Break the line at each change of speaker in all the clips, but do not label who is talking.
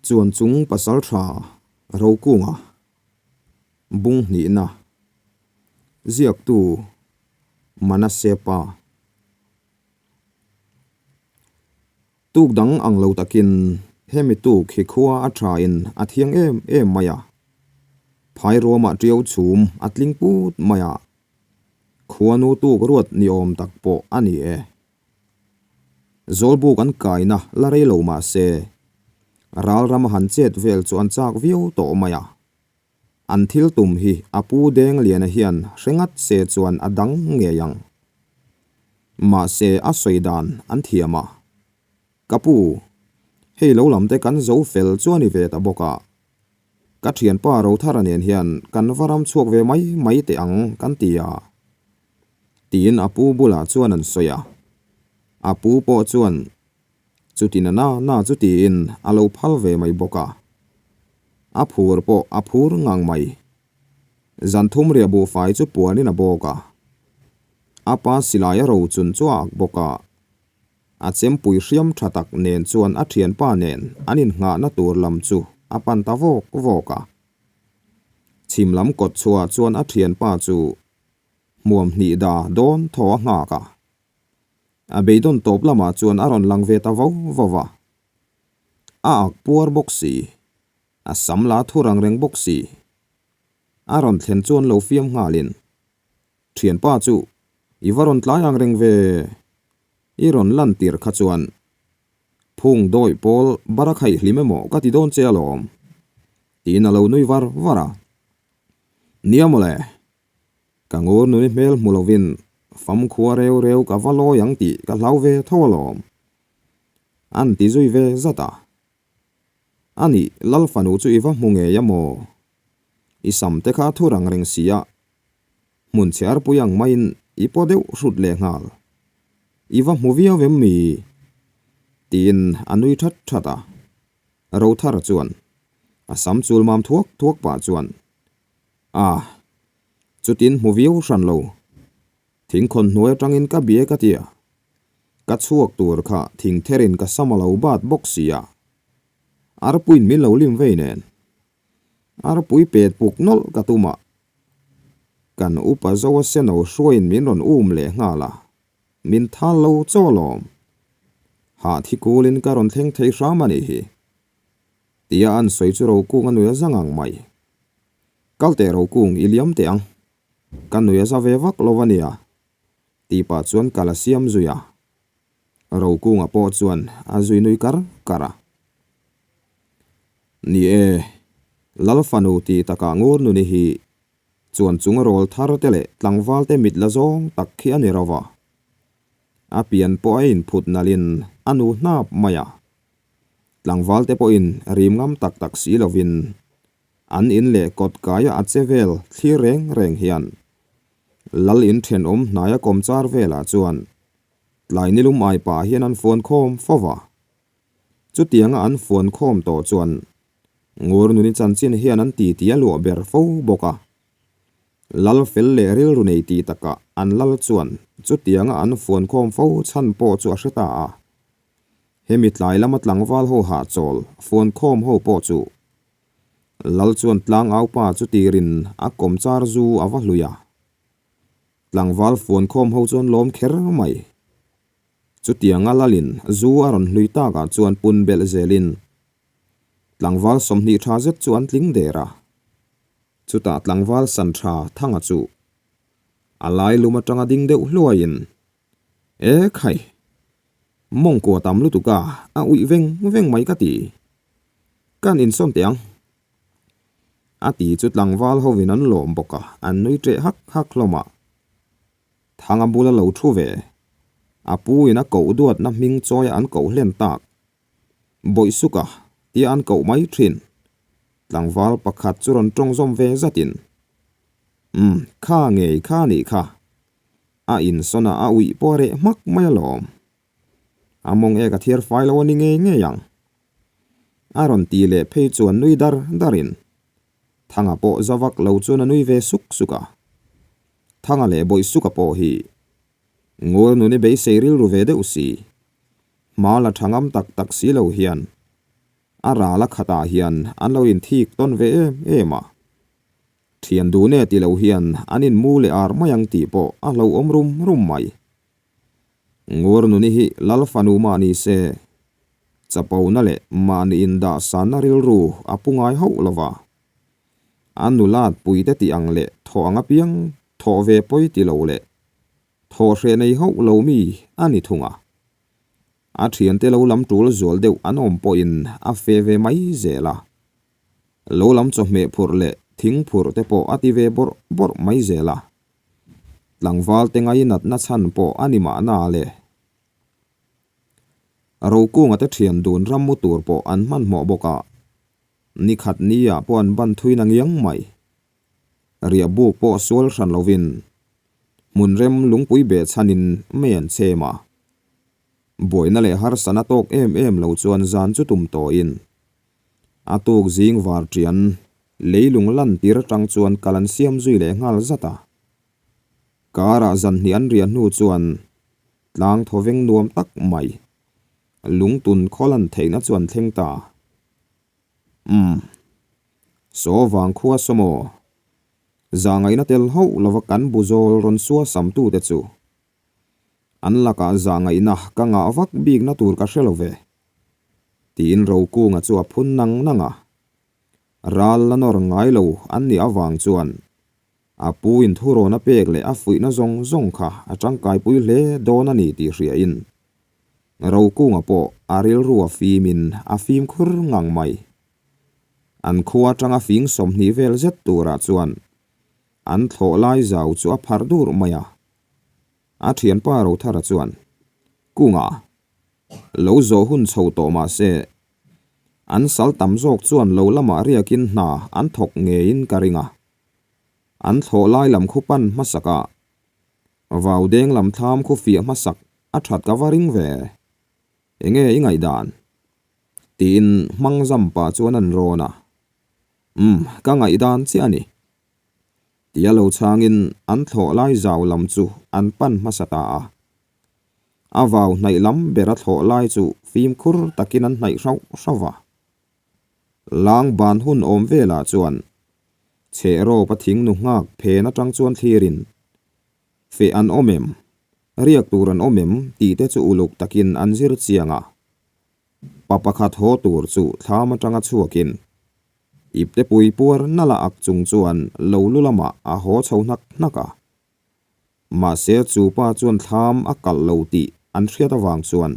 Chuan chung pasaltha Rokunga bung hnihna ziaktu Manase pa. Tuk dang ang lo takin hemi tuk hi khua a tha in a thiang em em mai a. Phai ruamah tiau chhum a tling put mai a. Khuanu tuk ruat ni awm tak pawh a ni e. Zawlbuk an kaina la rei lo mah se, ral rama han chet vel chu an chak viau tawh mai a. An thil tum hi a pu Dengliana hian hre ngat se chuan a dang ngei ang. Mahse a sawi dan an thiam a. Ka pu, hei lo lam te kan zo fel chu a ni ve ta bawk a. Ka thianpa Rothara nen hian kan va ram chhuak ve mai mai teh ang kan ti a. Tiin a pu bulah chuan an sawi a. A pu pawh chuan chuti na na na chu tiin a lo phal ve mai bawk a. A phur pawh a phur ngang mai. Zan thum riah buhfai chu puanin a bawk a. A pa silai a ro chun chu a ak bawk a. A chempui hriam tha tak nen chuan a thianpa nen an innghahna tur lam chu a pan ta vawk vawk a. Chhim lam kawt chhuah chuan a thianpa chu hmuam hnih da dawn thaw a nghak a. A beidawn tawp lamah chuan a rawn lang ve ta vo vo va. A ak puar bawk si, a sam la thu rang reng bawk si. A rawn thlen chuan lo fiam nghalin, Thianpa chu i va rawn tlai ang reng ve, i rawn lan tir kha chuan phung dawih pawl barakhaih hlim emaw ka ti dawn che alawm, tiin a lo nui var var a. Nia mawle, Ka ngur nuni hmel hmu lovin famkhua reu reu ka va lawi ang tih ka hlau ve tho alawm. An ti zui ve zat a. Anih, Lal fanu chu i va hmu ngei a maw? I sam te kha thu rang reng si a, hmun chhiarpui ang maiin i paw deuh hrut leh nghal. I va hmu viau em mi? Tiin a nui that that a. Rothara chuan a sam chul mam thuak thuak pah chuan, A, chutin hmu viau hran lo. Thingkhawn hnuai atangin ka bia ka tia. Ka chhuak tur kha thing therin ka sam a lo bat bawk si a. Arpuiin min lo lim vei nen. Arpui pet puk nawlh ka tum a. Kan upa zo a seno hruaiin min rawn um leh nghal a. Min thal lo chaw alawm. Hah thi kulin ka rawn thleng thei hram a nih hi. Tia an sawi chu Rokung a nui a za ngang mai. Kal teh Rokung, i liam teh ang. Ka nui a za ve vak lo a nia. Tih pah chuan kal a siam zui a. Rokunga pawh chuan a zui nui kar kar a. Ni e, Lal fanu tih takah ngur nuni hi chuan chung rawl thar te leh tlangval te mit la zawng tak khi a ni ro va. A pian pawh a inphut nalhin a nu hnap mai a. Tlangval te pawhin rim ngam tak tak si lovin an in leh kawt kaia a che vel thlir reng reng hian Lal in thenawm hnaia kawm char velah chuan tlai nilum ai pah hian an fuan khawm fo va. Chutianga an fuan khawm tawh chuan Ngur nuni chanchin hian an titi a luah ber fo bawk a. Lal fel leh rilru nei tih takah an lal chuan chutianga an fuan khawm fo chhan pawh chu a hre ta a. Hemi tlai lama tlangval ho hahchawl fuan khawm ho pawh chu Lal chuan tlang aupa chu tirin a kawm char zu a va hlui a. Tlangval fuan khawm ho chuan lawm kher mai. Chutianga Lalin zu a rawn hlui takah chuan pun belh zelin tlangval 20 tha zet chu an tling der a. Chutah tlangval san tha Thanga chu a lai lum atanga ding deuh hluaiin, E khai! Mawngkua tam lutuk a, a uih veng veng mai ka ti. Kan insawn teh ang. A ti chu tlangval hovin an lawm bawk a, an nui ṭeh hak hak hlawm a. Thanga bula lo thu ve. A pu in a koh duatna hming chawia an koh hlen tak. Bawihsuka tia an koh mai thin. Tlangval pakhat chu rawn tawng zawm ve zatin, Umm, kha ngei kha nih kha. A insawn a, a uih pawh a reh hmak mai alawm. A mawng ek a thiar fai lo a ni ngei ngei ang. A rawn ti leh phei chuan nui dar darin Thanga pawh za vak lo chuan a nui ve suk suk a. Thanga leh Bawihsuka pawh hi Ngur nuni beisei rilru ve deuh si. Hma la tha ngam tak tak si lo hian. A ral a khatah hian an lo inthik tawn ve em em a. Thian dun e ti lo hian an inmu leh ar mai ang tih pawh a hlauhawm rum rum mai. Ngur nuni hi Lal fanu mah ni se, chapona leh mahni indahsanna rilru a pu ngai hauh lo va. A nulat puite tih ang leh thawh ang apiang thawh ve pawi ti lo leh thawh hreh nei hauh lo mi a ni thung a. A thiante lo lam tul zual deuh an awm pawhin a fe ve mai zel a. Lo lam chawhmeh phurh leh thing phurh te pawh a ti ve bawrh bawrh mai zel a. Tlangval te ngainatna chhan pawh a ni mahna le. Rokunga te thian dun ram mu tur pawh an hmanhmawh bawk a, ni khat ni ah pawh an ban thui na ngiang mai. Riah buk pawh sual hran lovin hmun rem lungpui beh chhanin mei an chhem a. Buaina leh harsana tawk em em lo chuan zan chu tum tawhin a tuk zing var ṭian leilung lan tir aṭang chuan kal an siam zui leh nghal zat a. Karah zan hnih an riah hnu chuan tlang thawveng nuam tak mai lungtun khaw lan theihna chu an thleng ta. Umm. Saw vang khua saw maw? Zahngaihna tel hauh lova kan bu zawl rawn sua samtute chu an lakah zahngaihna ka ngah vak bikna tur ka hre lo ve, tiin Rokunga chu a phun nang nang a. Ral la nawr ngai lo an nih avang chuan a pu in thurawn a pek leh a fuihna zawng zawng kha a tangkaipui hle dawn a ni tih hriain Rokunga pawh a rilru a fimin a fimkhur ngang mai. An khua atanga fing 20 vel zet turah chuan an thlawh lai zau chu a pharh dur mai a. A thianpa Rothara chuan, Kunga, lo zawh hun chho tawh mah se, an sal tam zawk chuan lo lamah riakin hna an thawk ngeiin ka ring a. An thlawh lai lam khu pan hmasak a, vau deng lam thlam khu fiah hmasak a that ka va ring ve. Enge i ngaihdan? Tiin hmang zam pah chuan an rawn a. Umm, ka ngaihdan chiah a ni. Tia lo chhangin an thlawh lai zau lam chu an pan hmasa ta a. A vau hnaih lam bera thlawh lai chu fimkhur takin an hnaih hrauh hrauh va. Lang ban hun awm velah chuan chheh rawp a thing nu nghak phen atang chuan thlirin feh an awm em, riak tur an awm em tih te chu uluk takin an zir chiang a. Pa pakhat haw tur chu thlam atanga chhuakin ipte pui puar nala ak chung chuan lo lu lamah a haw chho hnak hnak a. Mahse chu pa chuan thlam a kalh lo tih an hriat avang chuan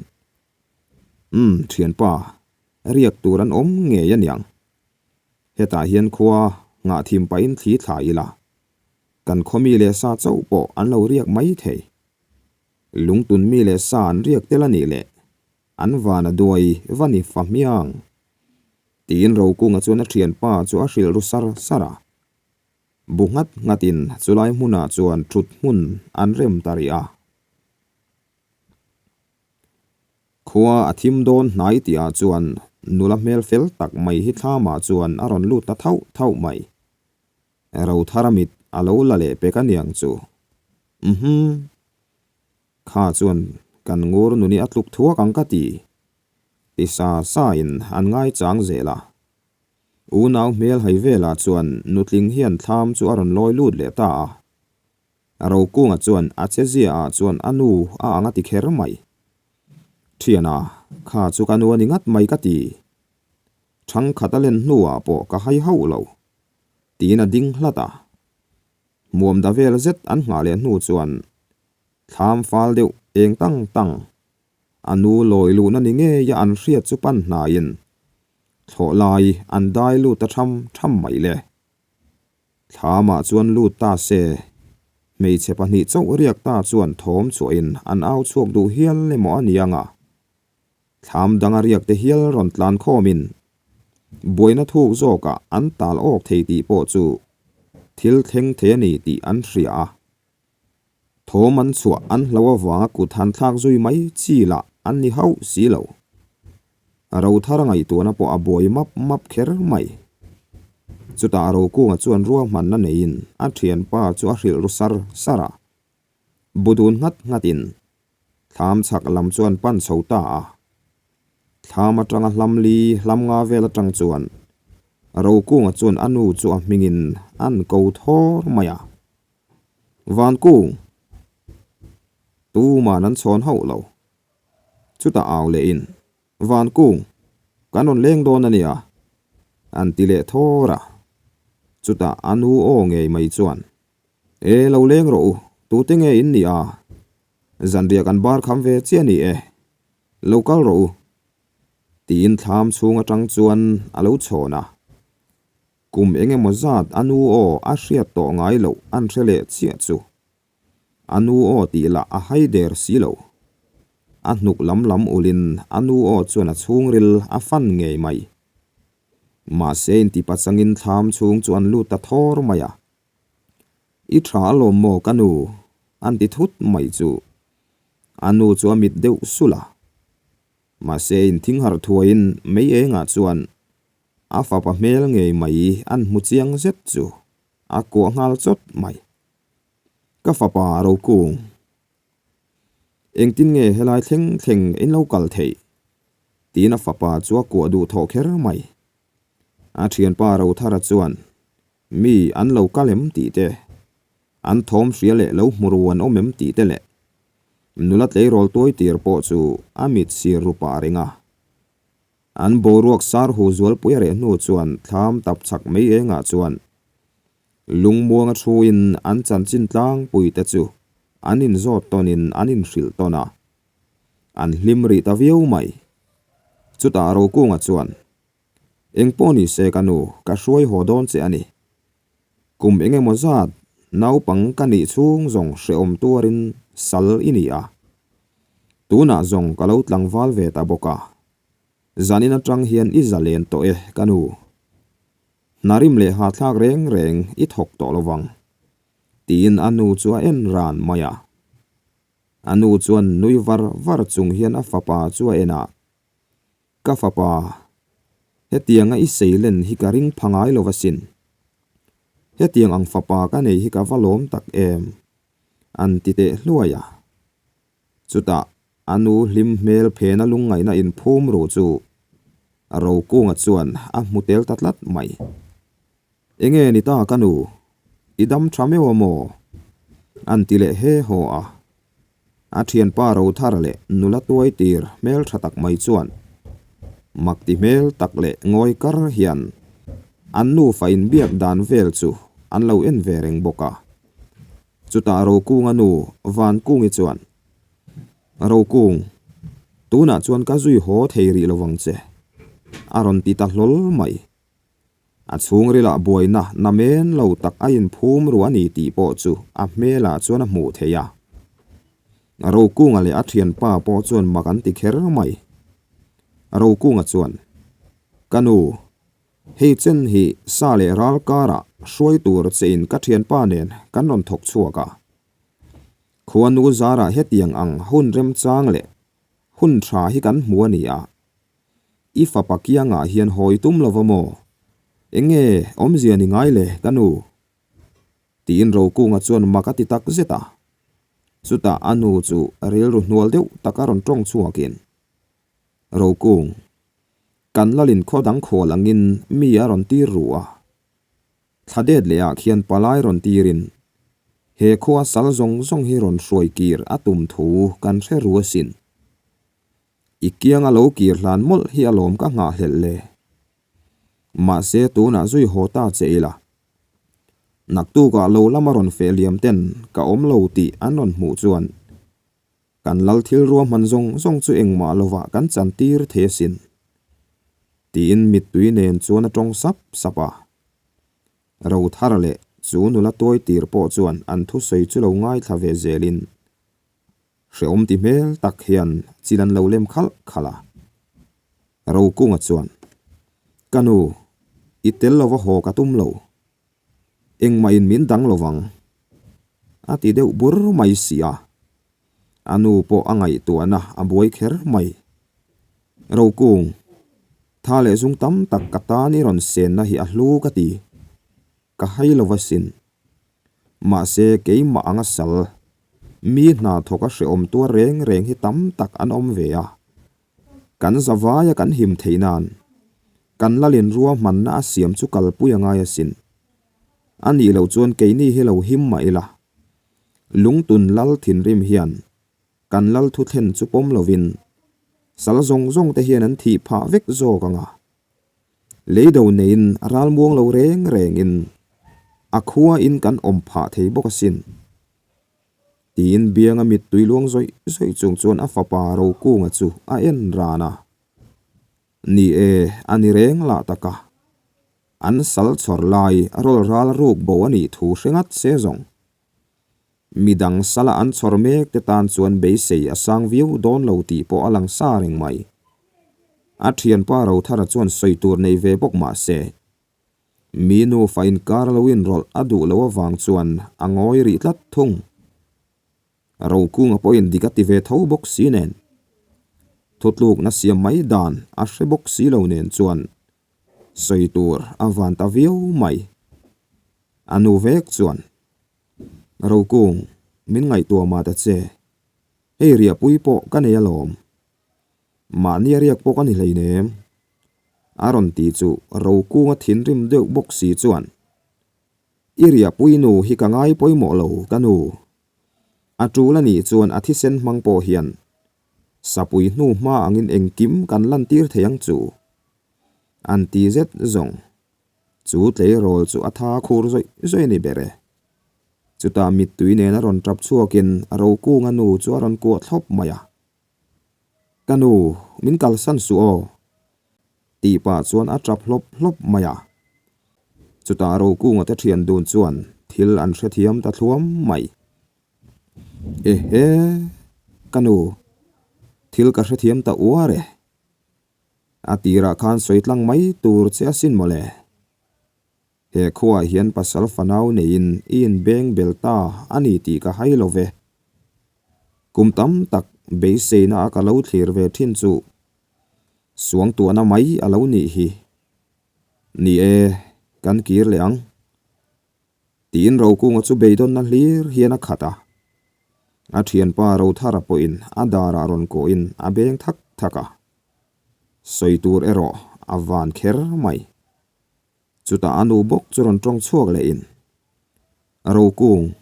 Umm thianpa, riak tur an awm ngei aniang. Hetah hian khua nghah thim pahin thli thla ila, kan khaw mi leh sa chauh pawh an lo riak mai thei. Lungtun mi leh sa an riak tel a nih leh an van a duai va ni fa hmiang. Tiin Rokunga chuan a thianpa chu a hrilh ru sar sar a. Bu nghat nghatin chulai hmunah chuan thut hmun an rem ta rih a. Khua a thim dawn hnai tihah chuan nula hmel fel tak mai hi thlamah chuan a rawn lut ta thauh thauh mai. Rothara mit a lo la leh pek aniang chu. Uhmm. Kha chuan kan ngur nuni a tluk thuak ang ka ti. Ti sa sa in an ngaichang zel a. Unau hmel hai velah chuan nutling hian thlam chu a rawn lawi lut leh ta a. Rokunga chuan a che zia ah chuan a nu a ang a ti kher mai. Thiana, kha chu ka nu a ni ngat mai ka ti. Thangkhat a len hnuah pawh ka hai hauh lo. Tiin a ding hlat a. Hmuam da vel zet an nghah leh hnu chuan thlam fal deuh eng tang tang a nu lawi luhna ni ngei a an hriat chu pan hnaiin thlawh lai an dai lut ta tham tham mai le. Thlamah chuan lut ta se, hmeichhe pahnih chauh riak ta chuan thawm chhuahin an au chhuak duh hial emaw a ni ang a. Thlam danga riak te hial rawn tlan khawmin buaina thuk zawkah an tal awk thei tih pawh chu thil thleng thei a ni tih an hria a. Thawm an chhuah an hlo avanga kut han thlak zui mai chi lah an ni hauh si lo. Rothara ngaihtuahna pawh a buai map map kher mai. Chutah Rokunga chuan ruahmanna neiin a thianpa chu a hrilh ru sar sar a. Bu dun nghat nghatin thlam chhak lam chuan pan chho ta a. Thlam atanga hlam li hlam nga vel atang chuan Rokunga chuan a nu chu a hmingin an ko thawr mai a. Vankung! Tuman an chhawn hauh lo. Chutah au lehin, Vankung! Kan rawn leng dawn a nia, an ti leh thawr a. Chutah a nu aw ngei mai chuan, E, lo leng rawh u, tute nge in nih a? Zanriah kan bar kham ve chiah a ni e, lo kal rawh u, tiin thlam chhung atang chuan a lo chhawn a. Kum eng emaw zat a nu aw a hriat tawh ngai loh an hre leh chiah chu. A nu aw tih lah a hai der si lo. A hnuk lam lam ulin a nu aw chuan a chhungril a fan ngei mai. Mahse intipachangin thlam chhung chu an lut ta thawr mai a. I tha alawm maw ka nu? an ti thut mai chu. A nu chu a mit deuh sulh a. Mahse inthing harh thuaiin mei engah chuan a fapa hmel ngei mai an hmu chiang zet chu a kuah nghal chawt mai. Ka fapa Rokung, engtin nge helai thleng thleng in lo kal theih? tiin a fapa chu a kuah duh thawh kher mai. A thianpa Rothara chuan Mi an lo kal em tih te, an thawm hria leh lo hmu ru an awm em tih te leh nula tleirawl tuai tir pawh chu a mit sir ru pah reng a. An boruak sar hu zualpui a reh hnu chuan thlam tap chak mai engah chuan lungmuanga thuin an chanchin tlangpui te chu an inzawt tawnin an inhrilh tawn a. An hlim rih ta viau mai. Chutah Rokunga chuan Eng pawh ni se ka nu, ka hruai haw dawn che a ni. Kum eng emaw zat naupang ka nih chhung zawng hrehawm tuarin sal i ni a. Tunah zawng ka lo tlangval ve ta bawk a. Zanin atang hian i zalen tawh e ka nu. Hnarim leh hahthlak reng reng i thawk tawh lo vang. Tiin a nu chu a en ran mai a. A nu chuan nui var var chung hian a fapa chu a en a. Ka fapa, hetianga i seilen hi ka ring pha ngai lo asin. Hetiang ang fapa ka nei hi ka va lawm tak em? An ti teh hluai a. Chutah a nu hlim hmel phena lungngaihna inphum ru chu Rokunga chuan a hmu tel ta tlat mai. Enge ni ta ka nu, i dam tha meuh a maw? An ti leh he haw a. A thianpa Rothar leh nula tuai tir hmel tha tak mai chuan mak ti hmel tak leh ngawi kar hian an nufa inbiak dan vel chu an lo en ve reng bawk a. Chutah Rokunga nu Vankungi chuan, Rokung, tunah chuan ka zui haw thei rih lo vang che, a rawn ti ta hlawl mai. A chhungrilah buaina namen lo tak a inphum ru a ni tih pawh chu a hmelah chuan a hmuh theih a. Rokunga leh a thianpa pawh chuan mak an ti kher mai. Rokunga chuan, Ka nu, hei chen hi sa leh ral karah hruai tur che in ka thianpa nen kan rawn thawk chhuak a. Khuanu zarah hetiang ang hun remchang leh hun tha hi kan hmu a ni a. I fapa kiangah hian hawi tum lo va maw? Enge awmzia ni ngai le ka nu? Tiin Rokunga chuan mak a ti tak zet a. Chutah a nu chu rilru hnual deuh tak a rawn tawng chhuakin, Rokung, kan lalin khaw dang khual angin mi a rawn tir ru a. Thla det leh ah khian palai rawn tirin he khua sal zawng zawng hi rawn hruai kir a tum thu kan hre ru asin. I kianga lo kir hlan mawlh hi alawm ka nghahhlelh le. Mahse tunah zui haw ta che ila. Naktukah lo lama rawn feh liam ten ka awm lo tih an rawn hmuh chuan kan lal thil ruahman zawng zawng chu engmah lovah kan chan tir thei asin. Tiin mittui nen chuan a tawng sap sap a. Rothar leh chu nula tuai tir pawh chuan an thusawi chu lo ngaithla ve zelin Hreawm ti hmel tak hian chil an lo lem khalh khalh a. Rokunga chuan, Ka nu, i tel lova haw ka tum lo. Engmah in min dang lovang. A ti deuh bur mai si a. A nu pawh a ngaihtuahna a buai kher mai. Rokung, tha leh zung tam tak ka tan i rawn senna hi a hlu ka ti. Ka hai lova sin. Mahse keimah anga sal, mi hna thawk a hrehawm tuar reng reng hi tam tak an awm ve a. Kan zavaia kan him theih nan kan lalin ruahmanna a siam chu kalpui a ngai asin. A nih loh chuan keini hi lo him mah ila. Lungtun lal thinrim hian kan lal thuthlen chu pawm lovin sal zawng zawng te hian an thih phah vek zawk ang a. Leido neiin ralmuang lo reng rengin a khua in kan awm phah thei bawk asin. Tiin bianga mittui luang zawih zawih chung chuan a fapa Rokunga chu a en ran a. Ni e, a ni reng lah tak a. An sal chhawr lai rawl ral ruk bo a nih thu hre ngat se zawng. Midang sala an chhawr mek te tan chuan beisei a sang viau dawn lo tih pawh a lang sa reng mai. A thianpa Rothara chuan sawi tur nei ve bawk mah se, Mi nufa inkar lo inrawlh a duh loh avang chuan a ngawi rih tlat thung. Rokunga pawhin dik a ti ve tho bawk si nen. Thutlukna siam mai dan a hre bawk si lo nen chuan sawi tur a van ta viau mai. A nu vek chuan, Rokung, min ngaihtuah mah ta che. Hei riahpui pawh ka nei alawm. Mahni a riak pawh ka ni hleinem. A rawn ti chu Rokunga thinrim deuh bawk si chuan, I riahpui nu hi ka ngai pawimawh lo ka nu. A tul a nih chuan a thisen hmang pawh hian sapui hnu hma angin engkim kan lantir thei ang chu. An ti zet zawng. Chu tleirawl chu a tha khur zawih zawih a ni ber e. Chutah mittui nen a rawn tap chhuakin Rokunga nu chu a rawn kuah thlawp mai a. Ka nu, min kalsan suh aw, tih pah chuan a tap hlawp hlawp mai a. Chutah Rokunga te thian dun chuan thil an hrethiam ta thluam mai. Ehe, ka nu, thil ka hrethiam ta uar e. A tirah khan sawi tlang mai tur che asin mawle. He khuaah hian pasal fanau neiin i inbeng bel ta a ni tih ka hai lo ve. Kum tam tak beiseina a ka lo thlir ve thin chu suangtuahna mai a lo nih hi. Ni e, kan kir leh ang. Tiin Rokunga chu beidawnna hlir hian a khat a. A thianpa Rothara pawhin a darah rawn kawhin a beng thak thak a. Sawi tur erawh a van kher mai. Chutah a nu bawk chu rawn tawng chhuak leh in, Rokung,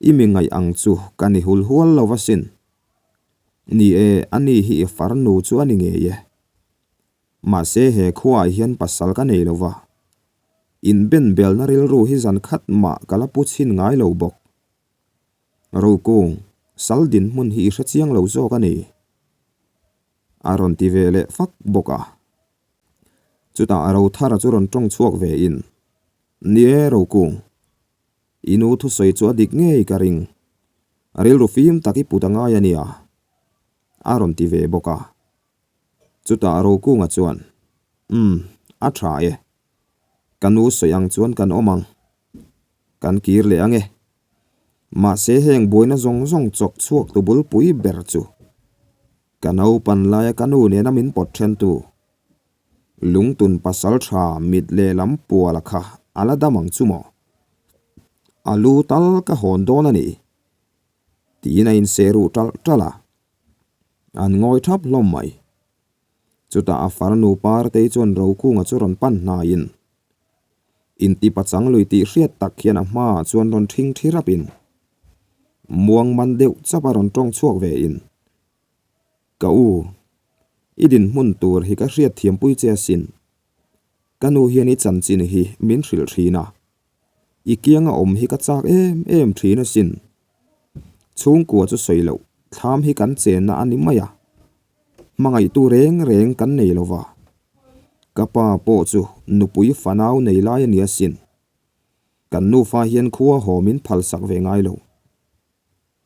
i mi ngaih ang chu ka ni hul hual lo va sin. Ni e, a ni hi i farnu chu a ni ngei e. Mahse he khuaah hian pasal ka nei lo va, inben belna rilru hi zan khat mah ka la pu chhin ngai lo bawk. Rokung, sal dinhmun hi i hrechiang lo zawk a ni. A rawn ti ve leh fak bawk a. Chutah Rothara chu rawn tawng chhuak ve in, Ni e Rokung, i nu thusawi chu a dik ngei ka ring. Rilru fim tak i put a ngai a nia, a rawn ti ve bawk a. Chutah Rokunga chuan, Umm, a tha e. Ka nu sawi ang chuan kan awm ang. Kan kir leh ang e. Mahse heng buaina zawng zawng chawk chhuak tu bulpui ber chu Ka naupan laia ka nu nena min pawt then tu Lungtun pasal tha mit lehlam puala kha a la dam ang chu maw? A lu tal ka hawn dawn a ni tiin a inseh ruh ṭalh ṭalh a, an ngawi ṭhap hlawm mai. Chutah a farnu Partei chuan Rokunga chu rawn pan hnaiin Intipachang lui tih hriat tak hian a hmaah chuan rawn ṭhing ṭhi rapin muang man deuh chap a rawn ṭawng chhuak ve in, Ka u, i dinhmun tur hi ka hriat thiampui che asin. Ka nu hian i chanchin hi min hrilh ṭhin a, i kianga awm hi ka chak em em ṭhin asin. Chhungkua chu sawi loh thlam hi kan chenna a ni mai a, hmangaihtu reng reng kan nei lo va. Ka pa pawh chu nupui fanau nei lai a ni asin. Kan nufa hian khua haw min phalsak ve ngai lo.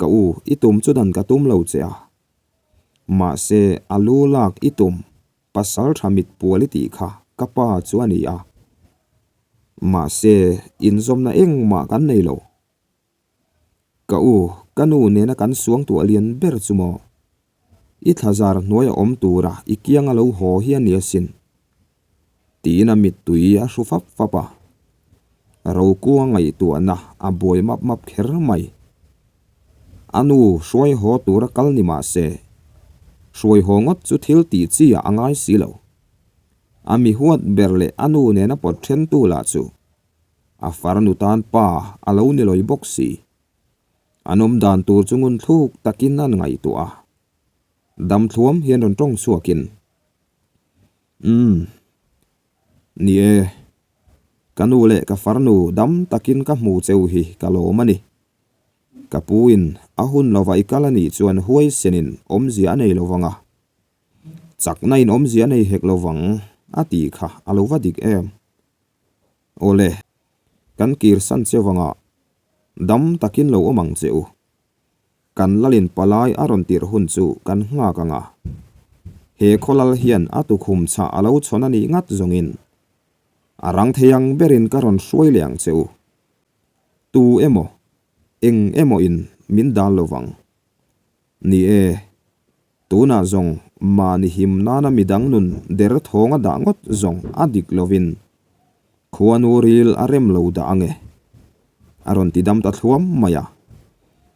Ka u, i tum chu dan ka tum lo che a. Mahse, a lu lak i tum, pasal tha mit pual i tih kha ka pa chu a ni a. Mahse, inzawmna engmah kan nei lo. Ka u, ka nu nena kan suangtuah lian ber chu maw? I thlazar hnuaia awm tura i kianga lo haw hi a ni asin. Tiin a mittui a hru fap fap a. Rokunga ngaihtuahna a buai map map kher mai. A nu hruai haw tura kal ni mah se, Hruai haw ngawt chu thil tih chi ah a ngai si lo. A mi huat ber leh a nu nena pawt then tu lah chu a farnu tan pa a lo ni lawi bawk si. An awm dan tur chu ngun thluk takin an ngaihtuah a. Dam thluam hian rawn tawng chhuakin, Umm. Ni e. Ka nu leh ka farnu dam takin ka hmu cheu hi ka lawm a ni. Ka pu in a hun lova i kal a nih chuan huaisenin awmzia a nei lo vang a, chakna in awmzia a nei hek lo vang a tih kha a lo va dik em? Awle, kan kir san che vanga dam takin lo awm ang che u. Kan lalin palai a rawn tirh hun chu kan nghak ang a, he khawlal hian a tukhum chhah a lo chhawn a nih ngat zawngin a rang thei ang berin ka rawn hruai leh ang che u. Tu emaw, eng emaw in min dal lo vang. Ni e, tunah zawng mahni him nana midang nun der thawng a dah ngawt zawng a dik lovin khuanu ril a rem lo dah ang e. A rawn ti dam ta thluam mai a.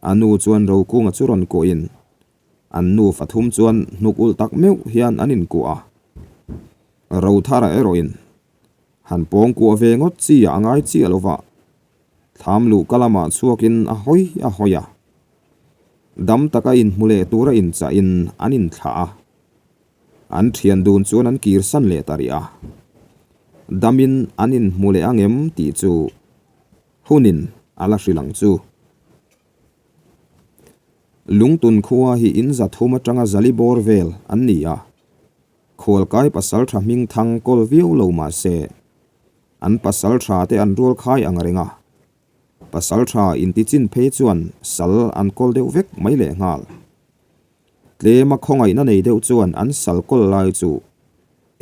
A nu chuan Rokunga chu rawn kuahin an nu fathum chuan hnuk ulh tak meuh hian an inkuah a. Rothara erawhin Han pawng kuah ve ngawt chi ah a ngai chiah lo va, thlam luh ka lamah chhuakin a hawi a hawi a. Dam taka inhmu leh tura inchahin an inthlah a. An thian dun chuan an kirsan leh ta rih a. Damin an inhmu leh ang em tih chu hunin a la hrilh ang chu. Lungtun khua hi in zathum atanga zali bawr vel an ni a. Khualkai pasaltha hming thang kawl viau lo mah se, an pasaltha te an rual khai ang reng a. Pasaltha intichin phei chuan sal an kawl deuh vek mai leh nghal. Tlema khawngaihna nei deuh chuan an sal kawl lai chu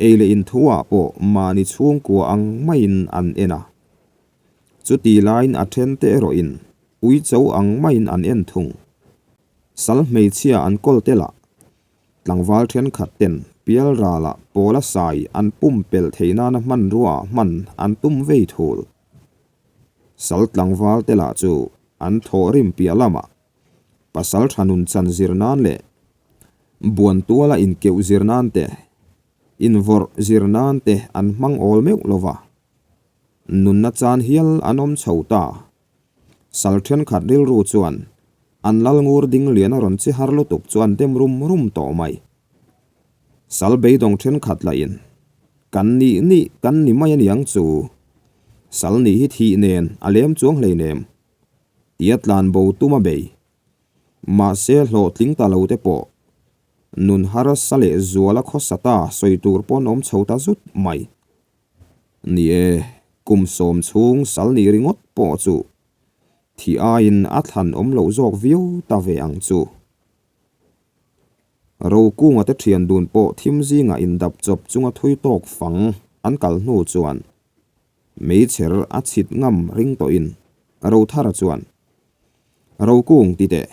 ei leh inthuah pawh mahni chhungkua ang maiin an en a. Chuti laiin a then te erawhin uicho ang maiin an en thung. Sal hmeichhia an kawl te lah Tlangval thenkhat ten pialralah pawla sai an pumpelh theih nana hmanrua hman an tum vei thul. Sal tlangval te lah chu an thawh rim piah lamah pasal tha nun chan zir nan leh buan tuala inkeuh zir nan te, invawrh zir nan te an hmang awl meuh lo va, nunna chan hial an awm chho ta. Sal thenkhat rilru chuan an lal ngur ding lian a rawn chi har lutuk chu an dem rum rum tawh mai. Sal beidawng thenkhat lahin, Kan nih nih kan ni mai a niang chu. Sal nih hi thih nen a lem chuang hleinem. Tia tlan bo tum a bei. Mahse hlawhtling ta lo te pawh nun harsa leh zuala khawsa ta sawi tur pawn awm chho ta zut mai. Ni e, kum sawm chhung sal ni ringawt pawh chu thih aiin a thlan awm loh zawk viau ta ve ang chu. Rokunga te thian dun pawh thim zingah indap chawp chunga thui tawk fang an kal hnu chuan meichher a chhit ngam ring tawhin Rothara chuan, Rokung ti teh,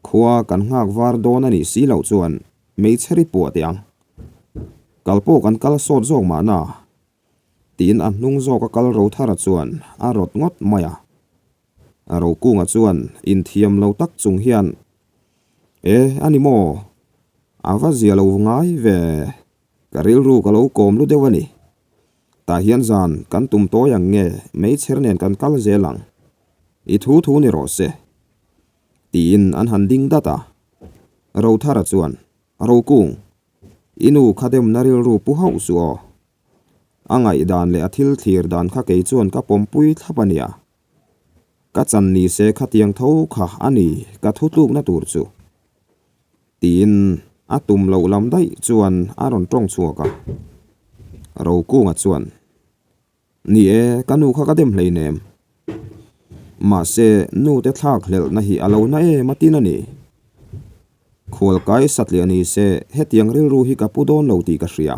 Khua kan nghak var dawn a nih si loh chuan hmeichhe ri puah teh ang. Kal pawh kan kal sawt zawk mahna? Tiin a hnung zawk a kal Rothara chuan a rawt ngawt mai a. Rokunga chuan inthiam lo tak chung hian, E, a ni maw? A va zia lo ngai ve. Ka rilru ka lo kawm lu deuh a ni. Tah hian zan kan tum tawi ang nge meichher nen kan kal zel ang. I thu thu ni rawh se. Tiin an han ding dat a. Rothara chuan, Rokung, i nu kha demna rilru pu hauh suh aw. A ngaihdan leh a thil thlir dan kha kei chuan ka pawmpui thlap a nia. Ka chan ni se khatiang tho kha a ni ka thutlukna tur chu. Tiin a tum loh lam daih chuan a rawn tawng chhuak a. Rokunga chuan, Ni e, ka nu kha ka dem hleinem. Mahse, nu te thlak hlelhna hi a lo na em a tin a ni. Khualkai satliah ni se, hetiang rilru hi ka pu dawn lo tih ka hria.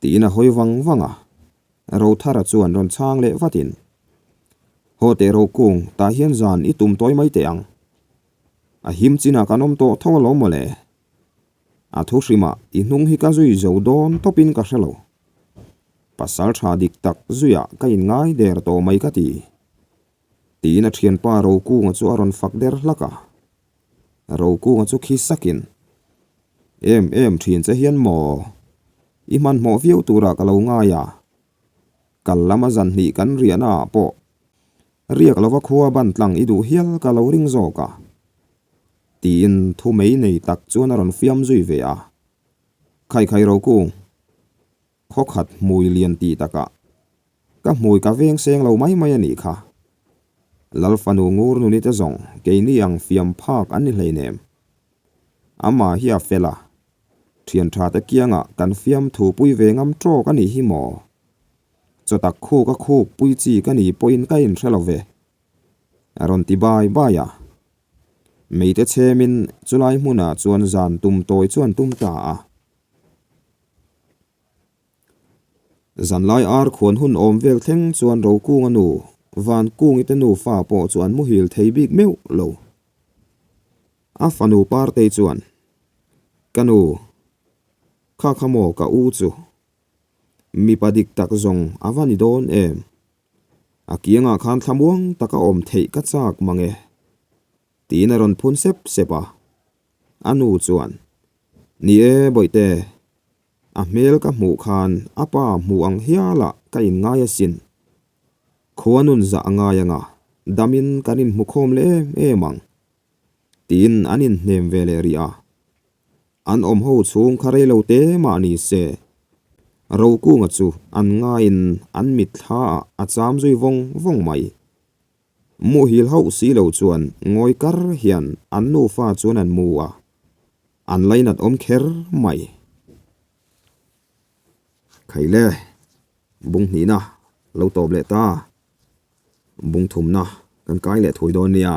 Tiin a hawi vang vang a. Rothara chuan rawn chhang leh vatin, Haw teh Rokung, tah hian zan i tum tawi mai teh ang. A him chinah kan awm tawh tho alawm mawle. A thu hrimah i hnung hi ka zui zo dawn tawpin ka hre lo. Pasal tha dik tak zuiah ka inngai der tawh mai ka ti. Tiin a thianpa Rokunga chu a rawn fak der hlak a. Rokunga chu khi sakin. Em em thin che hian maw? I hmanhmawh viau turah ka lo ngai a. Kal lama zan hnih kan riahna ah pawh riak lova khua ban tlang i duh hial ka lo ring zawk a. Tiin thu mei nei tak chuan a rawn fiam zui ve a. Khai khai Rokung, khaw khat hmui lian tih takah ka hmui ka veng seng lo mai mai a nih kha. Lal fanu ngur nuni te zawng keini ang fiam phak an ni hleinem. Amah hi a fel a, thian tha te kiangah kan fiam thu pui ve ngam tawk a nih hi maw? Chawtak khuk a khuk pui chi ka ni pawhin ka inhre lo ve. A rawn ti bai bai a. Meite chhemin chulai hmunah chuan zan tum tawi chuan tum ta a. Zanlai ar khuan hun awm vel thleng chuan Rokunga nu, Vankungi te nufa pawh chu an muhil thei bik meuh lo. A fanu Partei chuan, Ka nu, kha kha maw ka u chu? Mipa dik tak zawng a va ni dawn em? A kiangah khan thlamuang taka awm theih ka chak mang e, tiin a rawn phun sep sep a. A nu chuan, Ni e, Bawihte, a hmel ka hmuh khan a pa hmuh ang hialah ka inngai asin. Khua nun zah a ngai anga, damin kan inhmu khawm leh em em ang, tiin an inhnem ve leh rih a. An awm ho chhung kha rei lo te mah ni se, Rokunga chu an ngaiin an mitthla ah a cham zui vawng vawng mai. Muhil hauh si lo chuan ngawi kar hian an nufa chuan an mu a, an lainat awm kher mai. Khaile, bung hnihna lo tawp leh ta, bung thumna kan kai leh thui dawn nia.